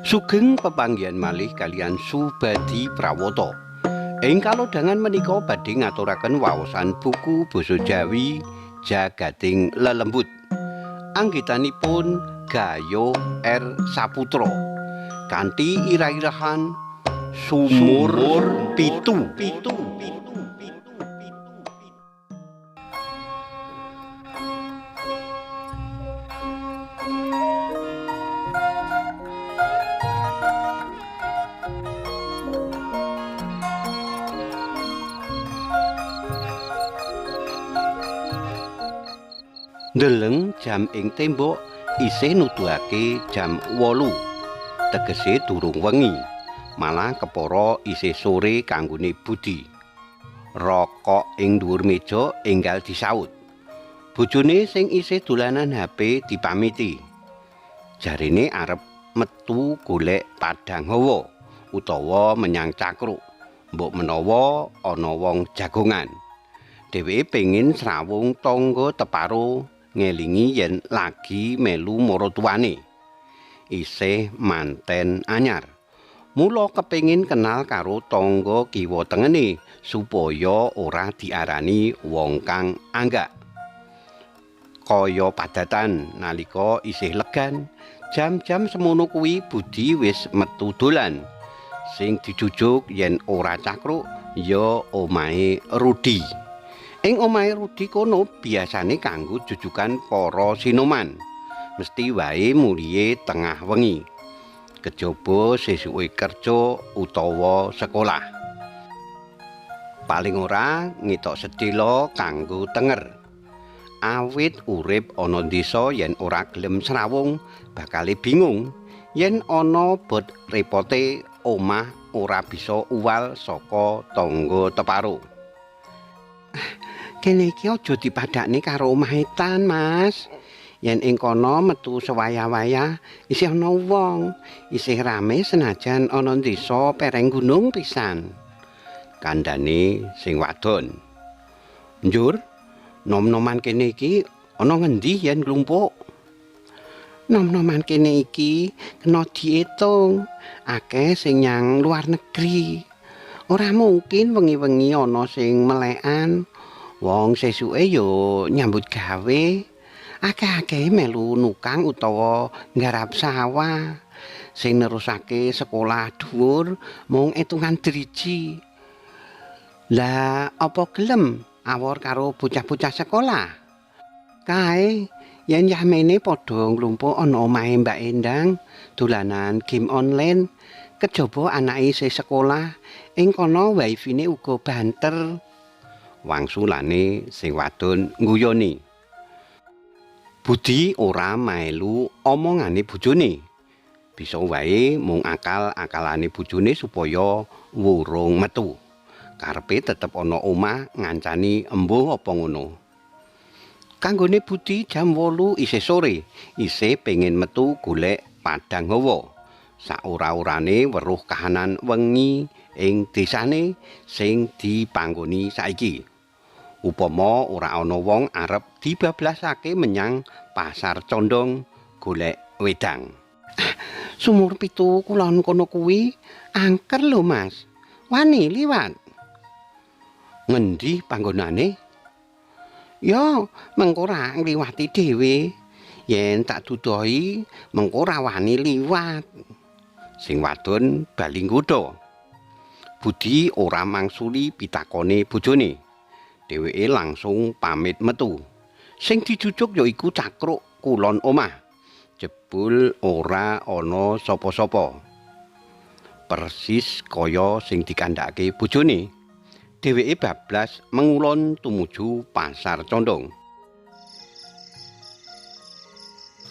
Sugeng pepanggihan malih kaliyan Subadi Prawoto. Ing kalodhangan menika badhe ngaturaken waosan buku basa Jawi Jagating Lelembut. Anggitanipun Gayo R. Saputra. Kanthi ira-irahan Sumur Pitu. Ndeleng jam ing tembok isih nuduhake jam 8. Tegese durung wengi, malah kepara isih sore kanggone Budi. Rokok ing dhuwur meja enggal disaut. Bojone sing isih dolanan HP dipamiti. Jarene arep metu golek padhang hawa utawa menyang Cakruk. Mbok menawa ana wong jagongan. Dheweke pengin srawung tangga teparo ngelingi yen lagi melu maratuwane. Isih manten anyar. Mula kepengin kenal karo tangga kiwa tengene supaya ora diarani wong kang anggak. Kaya padatan nalika isih legan, jam-jam semono kuwi Budi wis metu dolan. Sing dijujuk yen ora Cakruk ya omahe Rudi. Ing omahe Rudi kono biasane kanggo jujukan para sinoman. Mesti wae mulihe tengah wengi. Kejaba sesuke kerja utawa sekolah. Paling ora ngetok sedhela kanggo tenger. Awit urip ana desa yen ora gelem srawung bakale bingung. Yen ana bot repote omah ora bisa uwal saka tangga teparo. Kene iki aja dipadakne karo omah etan, Mas. Yen ing kono metu sewayah-wayah isih ana wong, isih rame senajan ana desa pereng gunung pisan. Kandhane sing wadon. Njur, nom-noman kene iki ana ngendi yen nglumpuk? Nom-noman kene iki kena diitung, akeh sing nyang luar negeri. Ora mungkin wengi-wengi ana sing melekan. Wong sesuke yo nyambut gawe, akeh-akeh melu nukang utawa nggarap sawah. Sing nerusake sekolah dhuwur mung etungan driji. Lah apa gelem awor karo bocah-bocah sekolah? Kae yen yahmene padha nglumpuk ana omahe Mbak Endang dolanan game online, kejaba anake isih sekolah, ing kono wifi-ne uga banter. Wangsulane sing wadon ngguyoni. Budi ora melu omongane bojone. Bisa wae mung akal-akalane bojone supaya wurung metu. Karepe tetep ana omah ngancani embuh apa ngono. Kanggone Budi jam 8 isih sore, isih pengin metu golek padhang hawa. Saora-orane weruh kahanan wengi ing desane sing dipanggoni saiki. Upama ora ana wong arep dibablasake menyang Pasar Condong golek wedang. Sumur Pitu kulon kono kuwi angker lho, Mas. Wani liwat. Ngendi panggonane? Ya, mengko ra ngliwati dhewe. Yen tak dudohi, mengko ra wani liwat. Sing wadon bali nggodha. Budi ora mangsuli pitakone bojone. Dheweke langsung pamit metu. Sing dijujuk yaiku Cakruk kulon omah. Jebul ora ana sapa-sapa. Persis kaya sing dikandhakake bojone. Dheweke bablas mengulon tumuju Pasar Condong.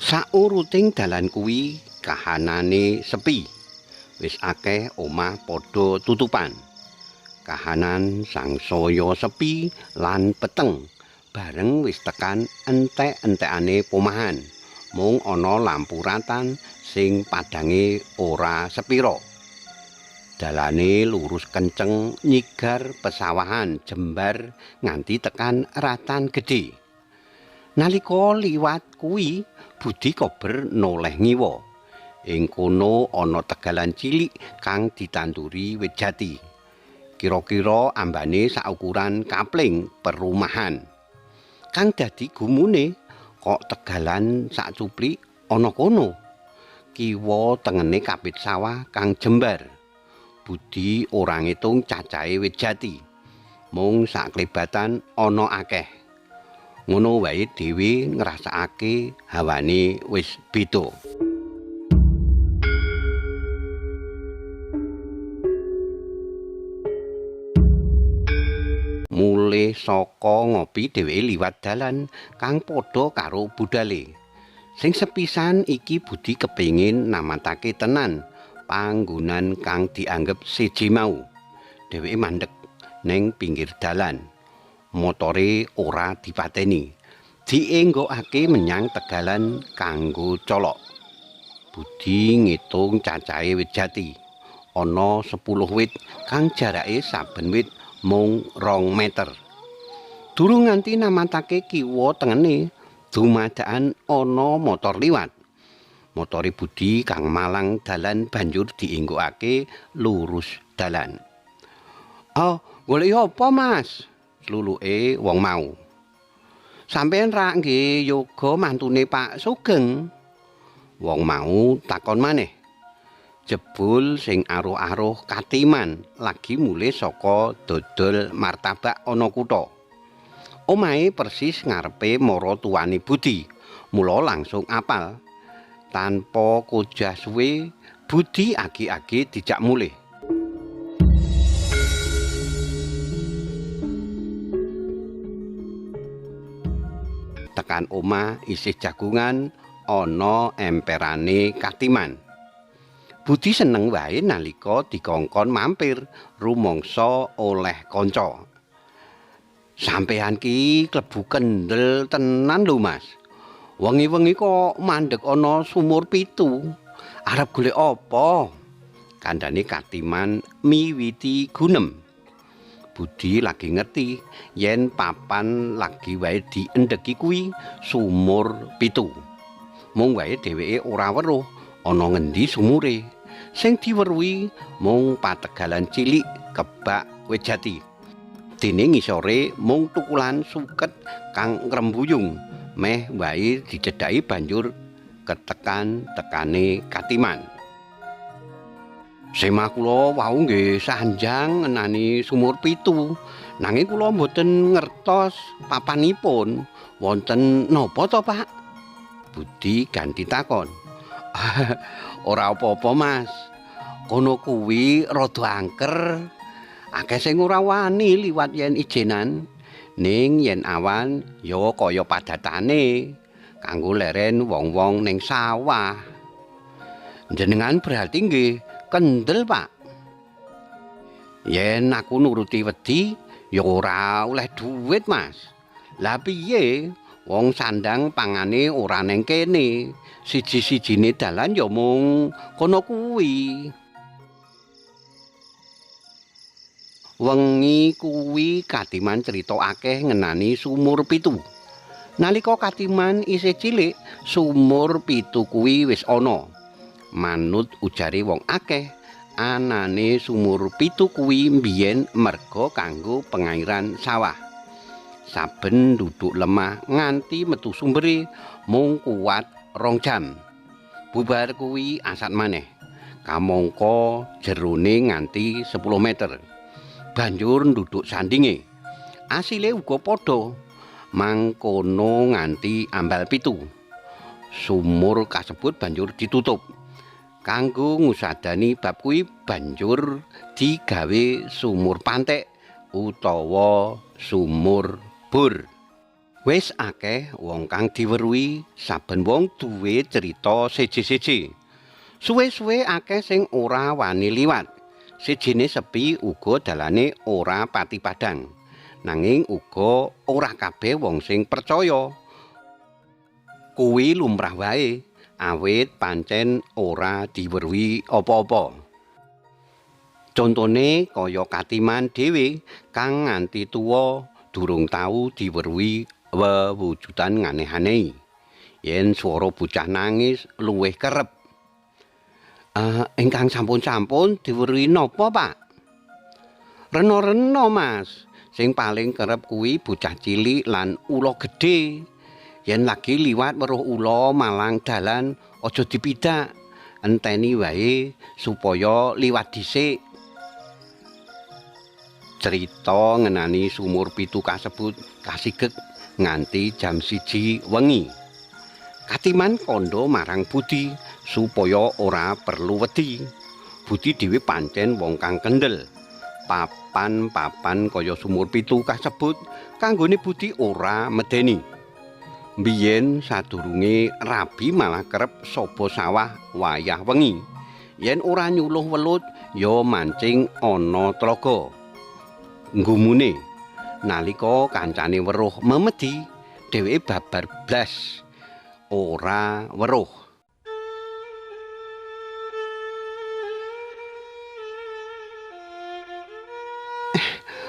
Sauruting dalan kuwi kahanane sepi. Wis akeh omah padha tutupan. Kahanan sangsaya sepi lan peteng. Bareng wis tekan entek-entekane pomahan. Mung ana lampu ratan sing padhange ora sepira. Dalane lurus kenceng nyigar pesawahan jembar nganti tekan ratan gedhe. Nalika liwat kuwi Budi kober noleh ngiwa. Ing kono ana tegalan cilik kang ditanduri wit jati. Kira-kira ambane saukuran kapling perumahan. Kang dadi gumune kok tegalan sak cuplik ana kono. Kiwa tengene kapit sawah kang jembar. Budi ora ngitung cacahe wit jati. Mung saklebatan ana akeh. Ngono wae dhewe ngrasakake hawane wis beda. Mulih saka ngopi dheweke liwat dalan kang padha karo budale. Sing sepisan iki Budi kepingin namatake tenan panggonan kang dianggep siji mau. Dheweke mandeg ning pinggir dalan. Motore ora dipateni. Dienggokake menyang tegalan kanggo colok. Budi ngitung cacahe wit jati. Ana 10 wit kang jarake saben wit mung 2 meter. Durung nganti namatake kiwa tengene, dumadakan ana motor liwat. Motore Budi kang malang dalan banjur dienggokake lurus dalan. "Oh, golek apa, Mas?" Luluke wong mau. "Sampeyan rak nggih yoga mantune Pak Sugeng?" Wong mau takon maneh. Jebul sing aruh-aruh Katiman lagi mulih saka dodol martabak ana kutha. Omahe persis ngarepe mara tuane Budi. Mula langsung apal. Tanpa kojah suwe, Budi agi-agi dijak mulih. Tekan omah isih jagungan ana emperane Katiman. Budi seneng wae nalika dikongkon mampir rumangsa oleh kanca. "Sampeyan ki klebu kendel tenan lho, Mas. Wengi-wengi kok mandeg ana sumur pitu. Arep golek apa?" Kandhane Katiman miwiti gunem. Budi lagi ngerti yen papan lagi wae diendheki kuwi sumur pitu. Mung wae dheweke ora weruh ana ngendi sumure. Sing diweruhi mung pategalan cilik kebak wit jati. Dene ngisore mung tukulan suket kang ngrembuyung meh wae dicedhaki banjur ketekan tekane Katiman. "Semah kula wau nggih sanjang ngenani sumur pitu, nanging kula mboten ngertos papanipun. Wonten napa to, Pak?" Budi ganti takon. "Ora apa-apa, Mas. Kono kuwi rada angker. Akeh sing ora wani liwat yen ijenan. Ning yen awan ya kaya padatane kanggo leren wong-wong ning sawah. Jenengan berarti nggih kendel, Pak." "Yen aku nuruti wedi ya ora oleh duit, Mas. Lah piye? Wong sandang pangane ora neng kene. Siji-sijine dalan ya mung kono kuwi." Wengi kuwi Katiman crita akeh ngenani sumur pitu. Nalika Katiman isih cilik, sumur pitu kuwi wis ana. Manut ujare wong akeh, anane sumur pitu kuwi mbiyen merga kanggo pengairan sawah. Saben duduk lemah nganti metu sumbere mung kuat 2 jam. Bubar kuwi asat maneh. Kamangka jerone nganti 10 meter. Banjur nduduk sandinge. Asile uga padha. Mangkono nganti ambal pitu. Sumur kasebut banjur ditutup. Kanggo ngusadani bab kuwi banjur digawe sumur pantek utawa sumur bur. Wis akeh wong kang diweruhi, saben wong duwe crita siji-siji. Suwe-suwe akeh sing ora wani liwat. Sijine sepi uga dalane ora pati padhang. Nanging uga ora kabeh wong sing percaya. Kuwi lumrah wae, awit pancen ora diweruhi apa-apa. Contone kaya Katiman dhewe kang nganti tuwa durung tau diweruhi wewujudan nganeh-anehi. Yen swara bocah nangis luwih kerep. Ingkang sampun-sampun diweruhi napa, Pak? Rena-rena, Mas. Sing paling kerep kuwi bocah cilik lan ula gedhe. Yen lagi liwat weruh ula malang dalan aja dipidak. Enteni wae supaya liwat dhisik. Cerita ngenani sumur pitu kasebut kasigek nganti jam 1 wengi. Katiman kandha marang Budi supaya ora perlu wedi. Budi dhewe pancen wong kang kendel. Papan-papan kaya sumur pitu kasebut kanggone Budi ora medeni. Biyen sadurunge rabi malah kerep saba sawah wayah wengi. Yen ora nyuluh welut ya mancing ana tlaga. Nggumune nalika kancane weruh memedi, dheweke babar blas ora weruh.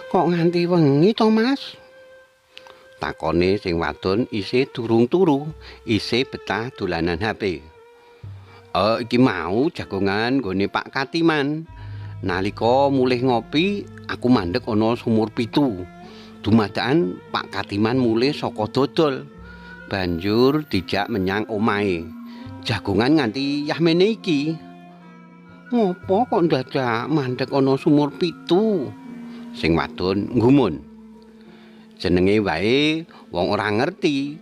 Kok nganti wengi to, Mas? Takone sing wadon isih durung turu, isih betah dolanan HP. Iki mau jagongan nggone Pak Katiman. Nalika mulih ngopi, aku mandek ana sumur pitu. Dumadakan Pak Katiman mulih saka dodol. Banjur dijak menyang omahe. Jagongan nganti yahmene iki. Ngopo kok ndadak mandek ana sumur pitu? Sing wadon nggumun. Jenenge wae wong ora ngerti.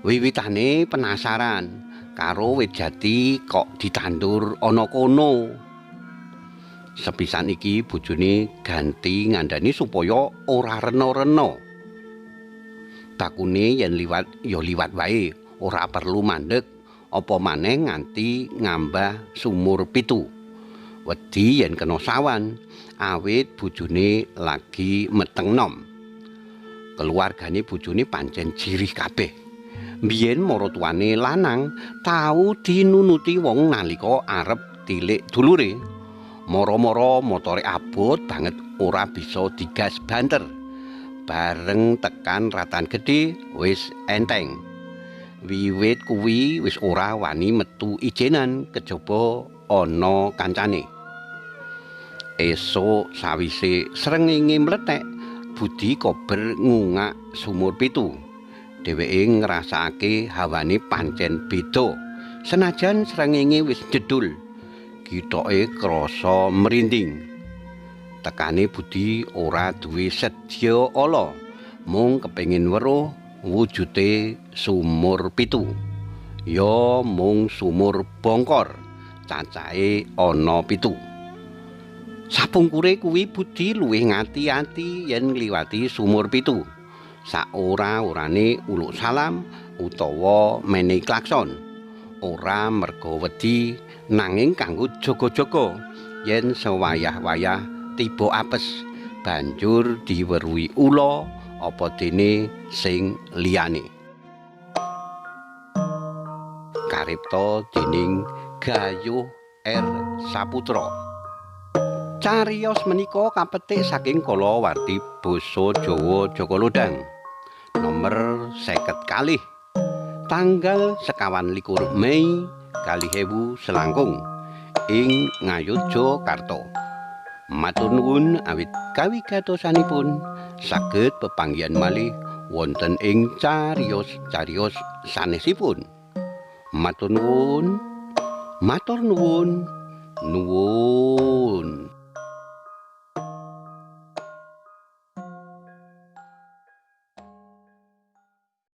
Wiwitane penasaran karo wit jati kok ditandur ana kono. Sepisan iki bojone ganti ngandani supaya ora rena-rena. Takune yen liwat ya liwat wae, ora perlu mandek apa maneh nganti ngambah sumur pitu. Wedi yen kena sawan, awit bojone lagi meteng nom. Keluargane bojone pancen jirih kabeh. Biyen maratuwane lanang tau dinunuti wong nalika arep tilik dulure. Moro-moro motore abot banget ora bisa digas banter. Bareng tekan ratan gedhe wis enteng. Wiwit kuwi wis ora wani metu ijenan kejaba ana kancane. Esuk sawise srengenge mlethek, Budi kober ngungak sumur pitu. Dheweke ngrasakake hawane pancen beda. Senajan srengenge wis jedul, gitoke krasa merinding. Tekane Budi ora duwe sedya ala, mung kepengin weruh wujute sumur pitu. Ya mung sumur bongkor, cacahe ana 7. Sapungkure kuwi Budi luwih ngati-ati yen ngliwati sumur pitu. Saora-orane uluk salam utawa menehi klakson. Ora merga wedi, nanging kanggo jaga-jaga yen sewayah-wayah tiba apes banjur diweruhi ula apa dene sing liyane. Karipta dening Gayuh R. Saputra. Cariyos menika kapetik saking kalawarti basa Jawa Jaka Lodhang nomer 52 tanggal 24 Mei 2000 ing Ngayogyakarta. Matur nuwun awit kawigatosanipun saged pepanggihan malih wonten ing cariyos-cariyos sanesipun. Matur nuwun, matur nuwun, nuwun.